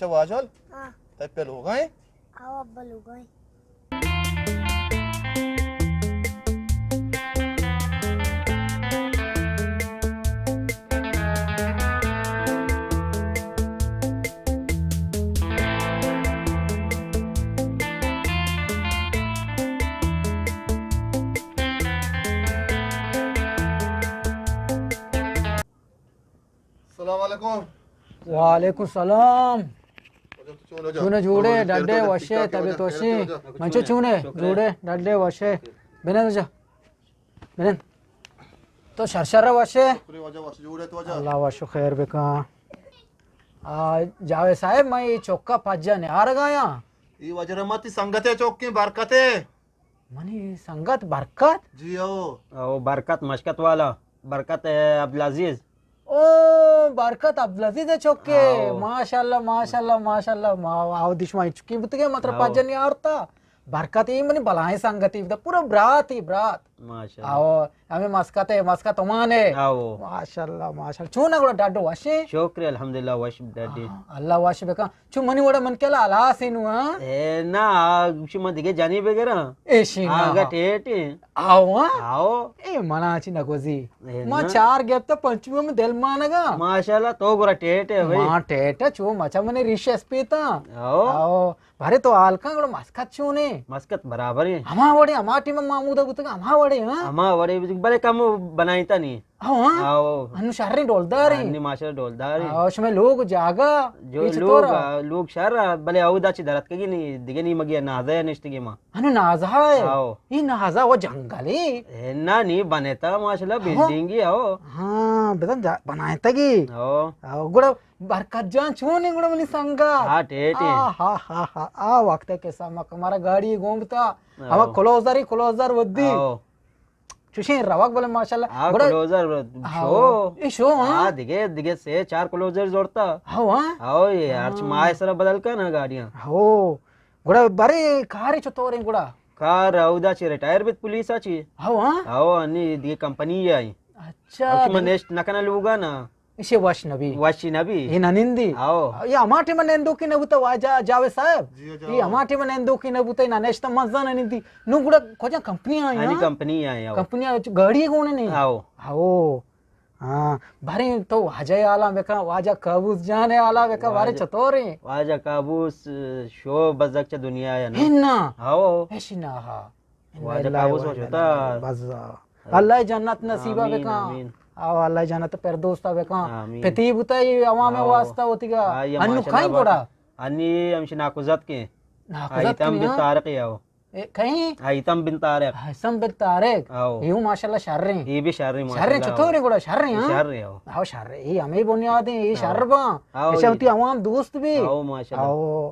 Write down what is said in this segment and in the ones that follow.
اچھا واجل، ہاں۔ تئی پہ لوگا ہیں؟ آو ابا لوگا ہیں۔ السلام علیکم۔ وعلیکم السلام۔ واجہ تو چون واجہ؟ چون جوڑے، ڈڈے، وشے، طبیعت وشے؟ منچو چونے؟ جوڑے، ڈڈے، وشے۔ بنند جا۔ بنند۔ تو شر شر وشے؟ شکر واجہ، وش جوڑے تو واجہ؟ اللہ وش خیر بکن۔ آ، جاوید صاحب، من اے چکا پجا نیارگایا۔ اے واجہ رحمتی سنگتے چکیں برکتے۔ منی سنگت برکت؟ جی او۔ او برکت مشکت والا، برکت عبدالعزیز۔ او برکت عبدالعزیز چکے۔ او۔ ماشاءاللہ، ماشاءاللہ، ماشاءاللہ۔ ما آو دشمن چکی بوتگے، مطلب او۔ پجنی آرتا۔ برکت اے منی بلائیں سنگتی بوتا، پورا برات ہی برات۔ ماشاءاللہ۔ او ہمیں مسکت ہے، مسکت عمان ہے۔ او۔ ماشاءاللہ، ماشاءاللہ۔ چون گڑا ڈاڈو وشے؟ شکر الحمدللہ وش ڈاڈی۔ ہاں، اللہ وش بکن۔ چو منی وڑا من کلا ہلاس نو، ہاں؟ اے نا، گوشی من دیگه جنی بگرا۔ ایشی نا۔ آگا ٹیٹ ہے۔ آو، ہاں؟ آو۔ اے منا چی نگوزی۔ اے ما نا۔ چار گپتا پنچمی میں دل مانگا۔ ماشاءاللہ، تو گورا ٹیٹ ہے بھائی۔ ما ٹیٹ ہے، چو مچا منی ریش اسپیتا۔ آو۔ آو۔ بارے تو حال کن گڑا مسکت چونے؟ مسکت برابر ہے۔ ہما وڑے، ہما ٹیم محمود بوتگا، ہما وڑے، ہاں؟ ہما وڑے، بلے کم بنائیتا نہیں۔ ہاں، ہاں۔ آو۔ انو شریں ڈولدار ہیں۔ انی ماشاءاللہ ڈولدار ہیں۔ آو، شمے لوگ جاگا، جو اے چطور لوگ، ہے؟ آ، لوگ شر، بلے اودا چی درت کگی نی، دیگه نی مگی نازا نشتگی ما۔ انو نازا ہے؟ آو۔ اے نازا و جنگل ہے؟ اے نا نی بنیتا ماشاءاللہ ہاں۔ بلڈنگی آو۔ ہاں، بزن جا-، بنائیتگی۔ آو۔ آو، گڑا برکت جان چون ہے گڑا منی سنگا؟ ہاں، ٹیٹ ہے۔ آ، ہا، ہا، ہا، آ وقت کے سما ہمارا گاڑی گوم بتا۔ آو۔ ہما کلوزر ہی کلوزر ودی۔ آو۔ چوشیں روگ بلے ماشاءاللہ۔ ہاں، گڑا کلوزر ہاں، شو۔ اے شو، ہاں؟ ہاں، دیگه، دیگه سے چار کلوزر زورتا۔ ہاں، ہاں؟ ہاں، یہ ہرچ ہاں۔ ماہ سرا بدل کن نا گاڑیاں۔ ہو۔ گڑا برے کارے چطوریں گڑا؟ کار اودا چی ریٹائر بیت پولیس آ چی۔ ہاں، ہاں؟ ہاں، انی دیگه کمپنی آئی۔ اچھا، اوکی من دیگه۔ نیشت نہ کنا لوگا نا۔ ایشی وش نبی۔ وشی نبی۔ اے نہ نندی۔ آو۔ اے ہما ٹیم نندوکی نہ بوتا واجہ جاوید صاحب۔ جی، جاوید۔ اے ہما ٹیم نندوکی نہ بوتا، نہ نشتا مزہ نہ نندی۔ نو گڑا کجا کمپنی آئی، ہاں؟ کمپنی آئی، آو۔ کمپنی آئی، گاڑی گونے نہیں۔ آو۔ آو۔ ہاں، بارے تو واجہ حالا بکا، واجہ قابوس جان حالا بکا، بارے واجہ، چطور ہیں؟ واجہ قابوس شو بزگ چہ دنیا ہے نا۔ ہے نا؟ آو۔ ایشی نا ہا۔ واجہ قابوس ہو شتا۔ بزا۔ اللہ جنت نصیبہ آمین، بکن۔ آمین۔ آو، اللہ جنت پردوستا بکن۔ آمین۔ پتی بوتا یہ عوام آو۔ واسطہ ہوتی گا۔ آ، یہ انو ماشاءاللہ کائیں بات۔ گڑا؟ انی ہمشی ناکوزت کے۔ ناکوزت آیتم کے، بن ہاں؟ طارق یاو۔ اے، کہیں؟ آیتم بن طارق۔ آیتم بن طارق۔ آو۔ یہ ماشاءاللہ شر ہیں۔ یہ بھی شر ہیں، شر ہیں، ماشاءاللہ۔ چطور ہیں گڑا؟ شر ہیں، یہ ہاں؟ شر ہیں، آو۔ آو، شر ہیں۔ یہ ہمیں بنیاد ہیں، یہ آو۔ شر باں۔ آو، ایسا یہ ہوتی عوام دوست بھی۔ آو، ماشاءاللہ۔ آو۔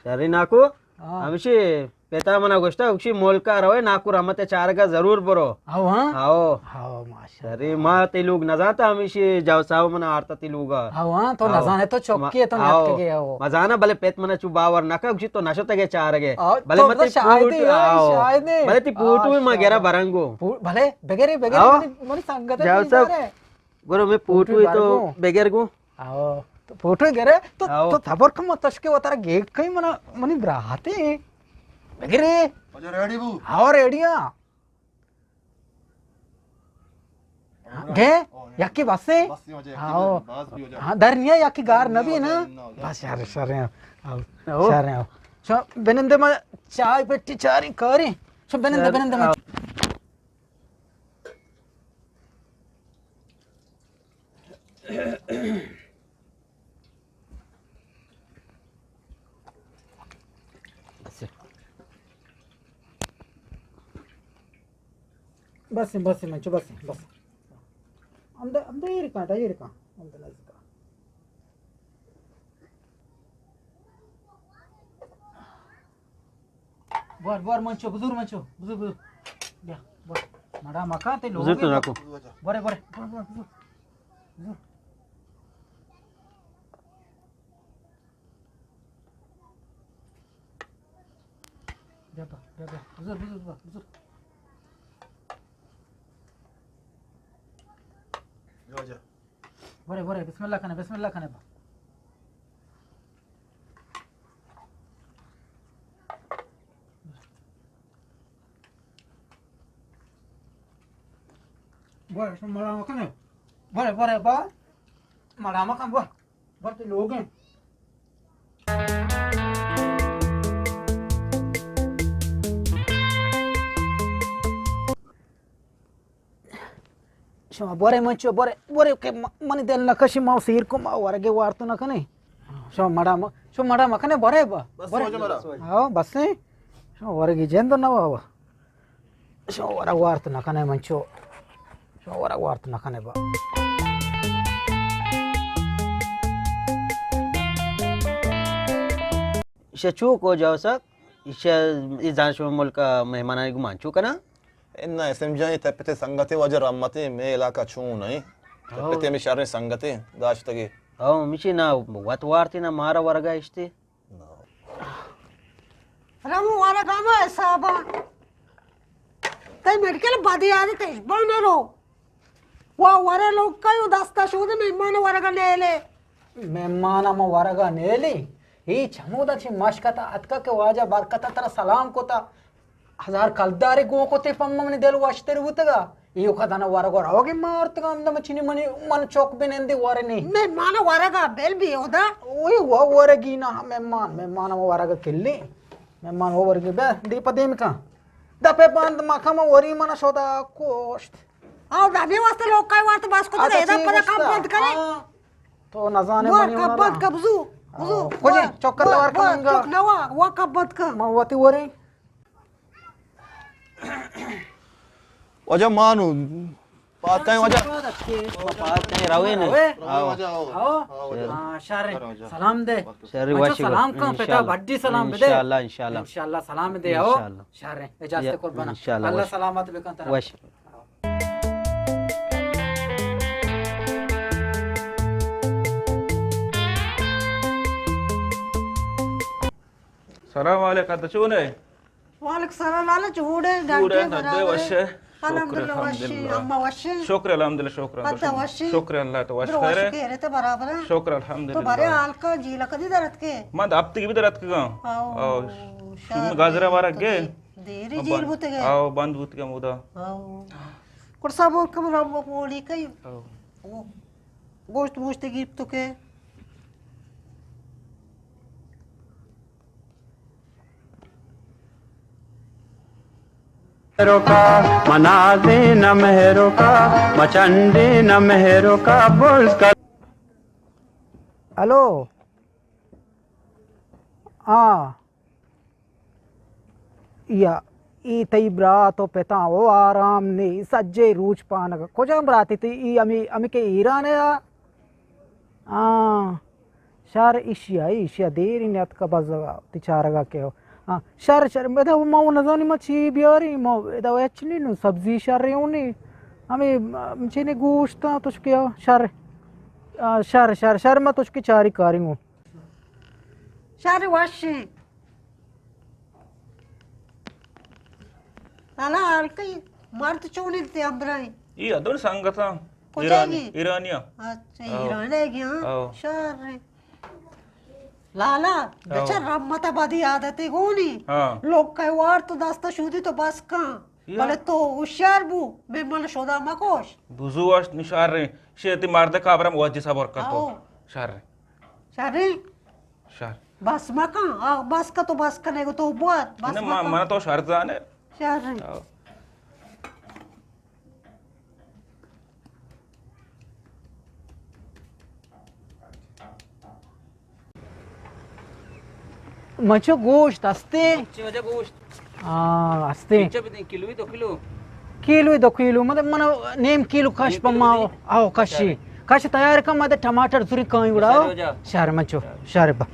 شر ہیں ناکو۔ ہاں۔ ہمشی پتا منا گوشتا، گوشی ملکا روئے، ناکو رحمت چارگا ضرور برو۔ ہاو ہاں؟ ہاو۔ ہاو، ماشاءاللہ۔ ارے، ما تی لوگ نزانتا، ہمیشی جاو صاحب منا آرتا تی لوگا۔ ہاو ہاں، تو ہاو۔ نزانے تو چکی ہے، تو ما-، ہاو۔ نیاتکگے ہاو۔ مزانا بلے پت منا چو باور نکا، گوشی تو نشتگے چارگے۔ ہاو، بلے تو متی شاہدی پوٹ، ہے، ہاو۔ شاہدی۔ بلے تی پوٹو ما ماشاءاللہ۔ گیرا برنگو۔ پو-، بلے، بگرے، بگرے، ہاو۔ منی، منی سنگت جاو صاحب۔ گرو میں پوٹو پوٹو تو بارگو۔ بگر گو۔ آو، تو فوٹو گرے، تو، آو۔ تو صبر کم، تشکے وتارا گیگ کئی منا، منی براتے۔ بگرے۔ اچھا، ریڈی بو؟ آو، ریڈی ہاں۔ گے؟ او، یکی بس ہے؟ بس ہی ہو جائے، آو۔ بس بھی ہو جائے۔ ہاں، در نہیں ہے، یکی گار نہ نبی ہو نا۔ جائے، نہ ہو جائے۔ بس یار، شر ہیں۔ آو، آو۔ شر ہیں۔ شو، بنندے ما چائے پٹی چاری کاری۔ شو، بنندے، شر، بنندے ما۔ آو۔ بس، بس، منچو بس، بس۔ ہمدا، ہمدا ایر کن، ایر کن۔ ہمدا نزدیک۔ بور، بور، منچو، بزور منچو، بزور، بزور۔ بیا، بور۔ مڑا مکان تے لوگ بزور تو ناکو۔ بورے، بورے، بور، بور، بزور۔ بزور۔ بیا، بیا، بیا، بیا۔ بزور، بزور، بزور، بزور۔ جا، جا۔ بورے، بورے، بسم اللہ کنے، بسم اللہ کنے با۔ بر، شما مڑا مکنے. بر، بر، با. مڑا مکن، بر. بر تو لوگیں. شما بورے من چو بورے، بورے کہ م-، منی دل نکشی، ما سیر کو، ما ورگے وارت نکنے. شما مڑا م-، شما مڑا مکنے بورے با. بس بورے. واجہ مڑا. ہاں، بس ہیں. شما ورگی جند نہ ہوا. شما ورگ وارت نکنے من چو. شما ورگ وارت نکنے با. ایشا چوک و جاوسک، ایشا ای زان شما ملک مہمانانی گمان چو کنا؟ انا اسم جان، تے پتے سنگتے واجہ رحمتے، مے علاقہ چون ہے. تے ہاں. پتے میں شریں سنگتے داشتگی. ہاں، مچی نا وت وارتی نا مارا ورگا اشتی. رمو ورگ ہما حسابا. تئی میڈیکل بدی عادت اش بنرو. وا ورے لوگ کئے و دستا شودے مہمان ورگا نیلے. مہمان ہم ورگا نیلی. ہیچ ہمودا چی مشکتا اتکا کہ واجہ برکتا ترا سلام کتا. ہزار کلدارے گون کتے پما منی دل وشتر بوتگا. ایوکا دانا ورگ و روگی مارتگا ہمدا مچینی منی من چوک بنندی ورنی. مہمان ورگا بل بی اودا. اوی وا ورگی نا مہمان، مہمان ہم ورگ کلی. مہمان وا ورگی بے دی پا دیم کن. دپے بند مکم وری من شدا کوشت. آو دمی واسطے لوگ کئی وارت بس کو تو ادا پدا کم بند کرے. تو نزانے منی کم بند کر بزو. بزو. کجے چوکا توار کنگا. چوک نوا وا کم بند کر. ما وتی وریں. واجہ مانو پاتکائیں واجہ. پاتکائیں روے نے. آو. آو. آو. آو، واجہ، آو. آو. آو، واجہ. ہاں، شر. شر، واجہ. سلام دے. شر، اچھا، وش سلام کن، پتا انشاءاللہ. بڈی سلام بدے. انشاءاللہ، انشاءاللہ. انشاءاللہ، سلام دے، آو. انشاءاللہ. شر، اجازت یا، قربان. انشاءاللہ، اللہ وش. سلامت بکن ترا. وش. سلام علیکم، تو چون ئے؟ وعلیکم سلام لالا، جوڑ ئے؟ جوڑ ئے، ڈاکٹر ندے، برابر ئے؟ وش ئے؟ الحمدللہ، شکر وش ئے، الحمدللہ. اما وش ئے؟ شکر الحمدللہ، شکر الحمدللہ. پتہ وش ئے؟ شکر اللہ، تو وش، خیر ئے؟ خیر ئے، تو برابر ئے؟ شکر الحمدللہ. تو بارے حال کا جیل کدی درت کے؟ من ہفتگی بھی درت کے گا. آو، آو. شوم گازرا بارا گے. دیری جیل بوتے گے؟ آو، بند بوتے گے مودا. آو. کرسا بول کم رام پوڑی کئی. آو. گوشت موشت گیپتو کے؟ مہرو کا، منازین مہرو کا، مچنڈین مہرو کا، بولز کا. ہلو. ہاں. یا، ای تئی برات و پتاں و آرام نی، سجے روچ پانگ. کجام براتے تئی؟ ای ہمی، ہمی کہ ایران ئے؟ آ، شر ایشی ءَ، ایشی ءَ دیری نیاتکا بزگا، تی چارگا کہ ہو. آ، شر، شر، ادا ما نزانی ما چی بیاری، ما ادا ہچ نی نو، سبزی شر اونی. ہمی، آ، چی نی گوشت، آ، تشکی، آ، شر. آ، شر، شر، شر ما تشکی چاری کاری گوں. شر وشیں. لالا، حال کئی مرد چونیں تے ہمراہیں؟ ای ادون سنگتاں. کجا ایرانی، گی؟ ایرانیاں. اچھا، آؤ. ایران ئے گی، ہاں؟ آؤ. شر ئے. لالا، آؤ. بچار رحمت بدی عادتے گونی. ہاں. لوگ کئی وار تو دستا شودی تو بس کن. یا. بلے تو ہوشیار بو، مہمان شدا مکوش. بزو واشت نشار رہے. شیتی مرد کابرم واجی صبر کتو. آؤ. شر ئے. شر ئے؟ شر. بس مکن، آ، بس کا تو بس کنے گو تو بوار، بس نہ، ما، مکن. من تو شر زانے. شر ئے. آؤ. مچو گوشت ہستے؟ چی وجہ گوشت؟ آ، ہستے. چنچا بدیں؟ کلوی، دو کلو؟ کلوی دو کلو، مطلب من نیم کلو کش نیم پہ کلو ما. دی؟ آؤ، کشی. شر. کش تیار کن، مدے ٹماٹر زوری کائیں گڑا. شر وجہ. شر مچو، شر با.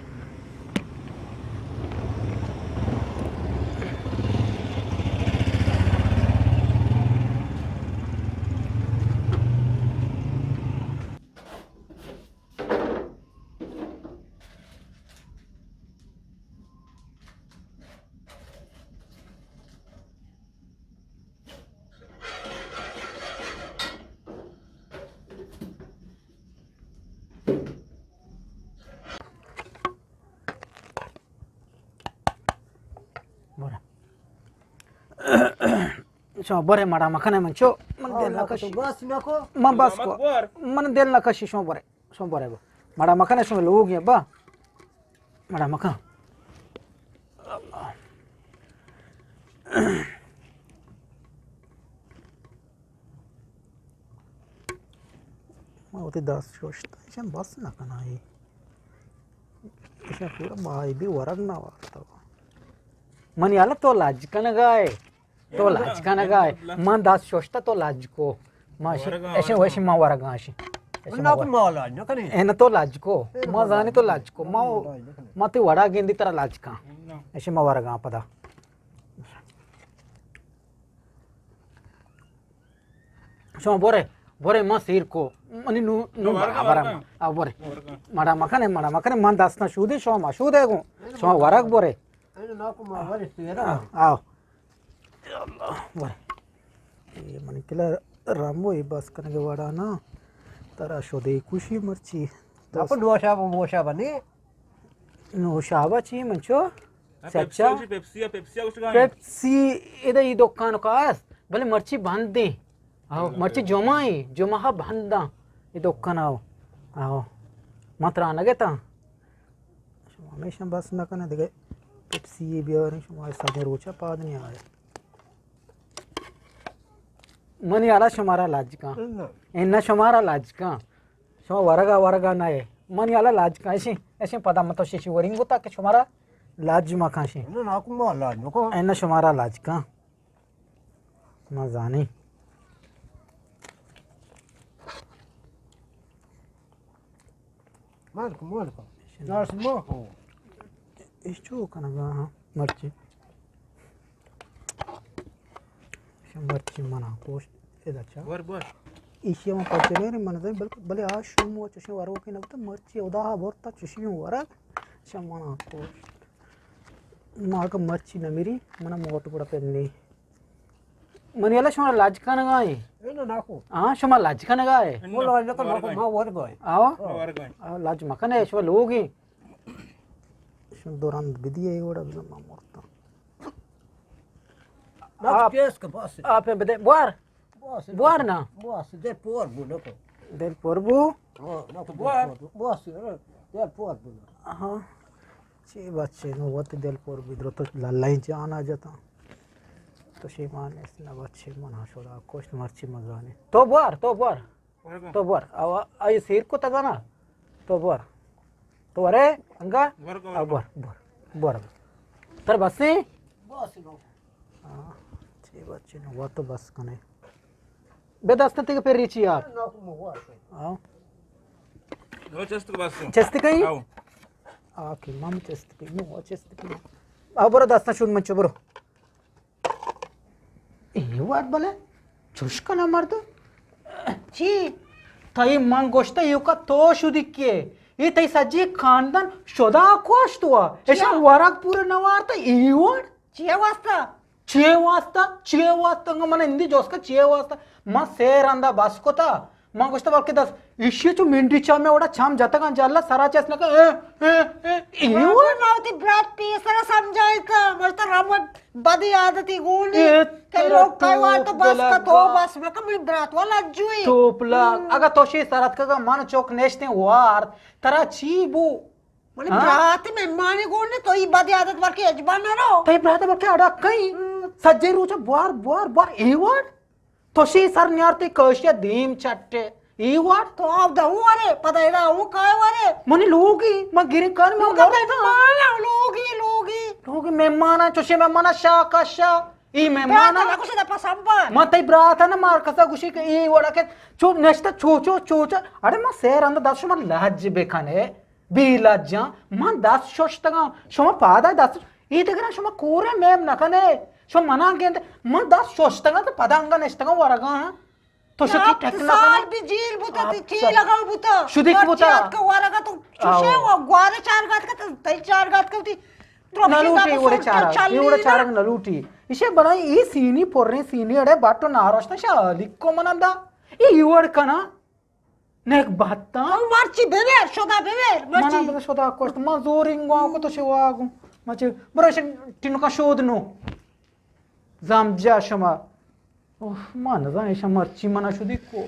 شما برے، مڑا مکنے من چو، من دل نہ کشی. بس نکو. من بس کو. من دل نہ کشی، شما برے. شما برے با. مڑا مکنے، شما لوگ ہیں با. مڑا مکن. ما وتی دست شوشت. ایشان بس نہ کنائی. ایشان پورا مائی بھی ورگ نہ وارتا. منی حالا تو لج کنگائے. تو لج کنگائے. من دست شوشتا تو لج کو. ما اشی، اشی، اشی ما ورگا اشی. اشی ما ور-، اے نہ تو لج کو. ما زانی تو لج کو. ما، ما تی وڑا گندی ترا لج کن. اشی ما ورگا پدا. شما برے، برے، ما سیر کو. منی نو، نو برابر. آ، برے. مڑا مکنے، مڑا مکنے، من دستاں شودی، شما ما شودے گوں. شما ورگ برے. آؤ. برے. اے منی کلا رمو اے بس کنگے وڑا نا. ترا شودے کوشی مرچی. نوشابہ، موشابہ نی. نوشابہ چی من چو؟ سچا؟ پیپسی، پیپسی، پیپسی گوشگا. پیپسی ادا ای دکان کا است، بلے مرچی بند ایں. آو، مرچی جمعہ ایں، جمعہ بند ایں. ای دکان آو. آو. من ترا نگتا. شما ہمیشہ بس نہ کنے دگہ. پیپسی بیاریں، شما سجے روچا پاد نہیں آئے. منی حالا شمارا لج کن. انہ شمارا لج کن. شما ورگا ورگا نہ اے. منی حالا لج کن. اشی، اشی پدا من تو شیشی ورینگو تا کہ شمارا لج مکن شی. نہ، ناکو ما لج مکن. انہ شمارا لج کن. ما زانی. مالک، مالک. داس ما. ایش چو کنگا ہاں، مرچی. ایش مرچی منا کوشت ادا چا. ور بر. ایشی من پچنے من زن، بلکہ بلے آ شوم و چشیں ورو کی نبتا، مرچی ادا ہا برتا چشیں ورگ. ایش منا کوشت. ما کہ مرچی نمیری، منا موت گڑا پنی. منی اللہ شما لج کنگا ایں. اے نہ ناکو. ہاں، شما لج کنگا اے. ما لج نہ کن، ناکو، ما ورگا ایں. آو؟ ما ورگا ایں. آو، لج مکنے، شما لوگ ایں. شما دو رند بدی اے وڑا بزن ما مرتا. نہ، آپ کیس کا بس. آپ بدے، بوار. بس، بوار نا. بس، دل پر بو ناکو. دل پر بو؟ ہاں، ناکو، دل پر بو. بس، دل پر بو. ہاں. چی بچے نو وت دل پر بدرو تو للائیں جانا جتا. تو شیمان است نہ بچے منا شدا کشت مرچی مزانی. تو بوار، تو بوار. تو بوار. آو، آئی سیر کو تگانا. تو بوار. تو ورے، انگا؟ آ، بوار، بوار. بوار. تر بسیں؟ ہاں، چی بچے نو وت بس کنے. بے دست تیگ پر ریچی یار. آو. نو چست کو بس. چست کئی؟ آو. آ کہ مم چست کئی، نو چست کئی. آ برو دست شون من چو برو. اے وار بلے چوش کنا مرد. چی؟ تئی من گوشتا ایوکا تو شدی کے. اے تئی سجی خاندان شدا کوشت وا. ایشان ورگ پورا نوارتا اے وار. چیے واسطہ؟ چیے واسطہ؟ چیے واسطہ؟ انگا من ہندی جوسکا چیے واسطہ؟ من سے رندا بس کتا. من گوشتا بلکہ دس ایشی چو منڈی چا میں وڑا چم جتگاں جلا سرا چس نکا. اے، اے، اے، اے، اے، وڑا ما وتی برات پیسرا سمجھائیتا. مرتا رمت بدی عادتی گونی. اے کہ لوگ کئی وار تو بس کا تو بس مکا منی برات والا جوئی. تو پلا، اگر تو شی سرات کا من چوک نشتے وار، ترا چی بو؟ منی برات مہمانی گون نے، تو ای بدی عادت بلکہ اجبا نہ رو. تئی برات بلکہ اڑا کئی. سجے روچا بوار، بوار، بوار، اے وڑ. تو شی سر نیارتے کشیا دیم چٹے. اے وڑ. تو آو دو وارے، پدا ادا او کائے وارے. منی لوگی، من گرین کار میں لوگا مانا، لوگی، لوگی. لوگی مہمانا، چوشے مہمانا شاہ کشا. ای مہمانا. برات نہ گوشے دا پسند با. من تئی برات نہ مار کسا گوشی کہ ای وڑا کہ چو نشتا چو چو چو چو. اڑے من سیر اند دست شما لج بکنے. بے لجاں، من دست ششتگاں، شما پادا دست، اے دگراں شما کورے میم نہ کنے، شما منا گند، من دست ششتگاں تو پدا انگا نشتگاں ورگاں، ہاں؟ تو شتی ٹک نہ کنے۔ سال بھی جیل بوتا، تی، تی لگاو بوتا۔ شدی کی بوتا؟ ورگا تو چوشے و گوارے چار گات کا، تئی چار گات کا تی۔ نلوٹی وڑے چارگ، اے وڑے چارگ نلوٹی۔ ایشے بنائی ای سینی پریں سینی اڑے باٹو ناروشتا شا لکو منندا۔ ای وڑ کنا۔ نیک بہتاں۔ او مرچی ببیر، شدا ببیر، مرچی۔ منا بگو شدا کشت، ما زور انگو آنکو تو شوا گو۔ مرچی برو شن ٹینکا شود نو۔ زام جا شما۔ اوف، ما نزان ایشاں مرچی منا شدی کو۔